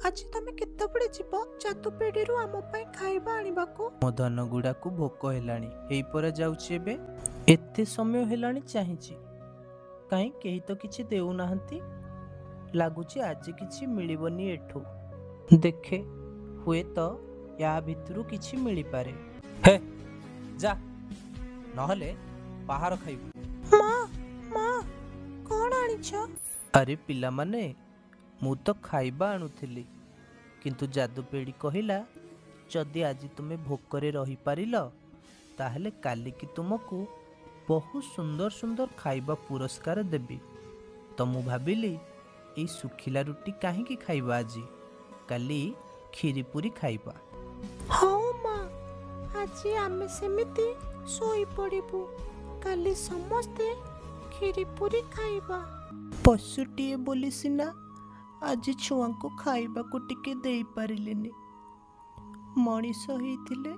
ଆଜି ତମେ କେତେବେଳେ ଯିବ ଯାଦୁପେଡ଼ିରୁ ଆମ ପାଇଁ ଖାଇବା ଆଣିବାକୁ? ମୋ ଧନଗୁଡ଼ାକୁ ଭୋକ ହେଲାଣି। ହେଇ ପରା ଯାଉଛି ଏବେ। ଏତେ ସମୟ ହେଲାଣି ଚାହିଁଛି, କାହିଁ କେହି ତ କିଛି ଦେଉନାହାନ୍ତି। ଲାଗୁଛି ଆଜି କିଛି ମିଳିବନି ଏଠୁ। ଦେଖେ, ହୁଏତ ୟା ଭିତରୁ କିଛି ମିଳିପାରେ। ହେ ଯା, ନହେଲେ ବାହାର ଖାଇବୁ। ମା, ମା, କ'ଣ ଆଣିଛ? ଆରେ ପିଲାମାନେ, ମୁଁ ତ ଖାଇବା ଆଣୁଥିଲି, କିନ୍ତୁ ଯାଦୁପେଡ଼ି କହିଲା ଯଦି ଆଜି ତୁମେ ଭୋକରେ ରହିପାରିଲ ତାହେଲେ କାଲିକି ତୁମକୁ ବହୁତ ସୁନ୍ଦର ସୁନ୍ଦର ଖାଇବା ପୁରସ୍କାର ଦେବି। ତ ମୁଁ ଭାବିଲି ଏଇ ଶୁଖିଲା ରୁଟି କାହିଁକି ଖାଇବା ଆଜି, କାଲି କ୍ଷୀରି ପୁରୀ ଖାଇବା। ହଉ ମା, ଆଜି ଆମେ ସେମିତି ଶୋଇପଡ଼ିବୁ, କାଲି ସମସ୍ତେ କ୍ଷୀରି ପୁରୀ ଖାଇବା। ପଶୁଟିଏ ବୋଲି ସିନା ଆଜି ଛୁଆଙ୍କୁ ଖାଇବାକୁ ଟିକେ ଦେଇପାରିଲିନି, ମଣିଷ ହେଇଥିଲେ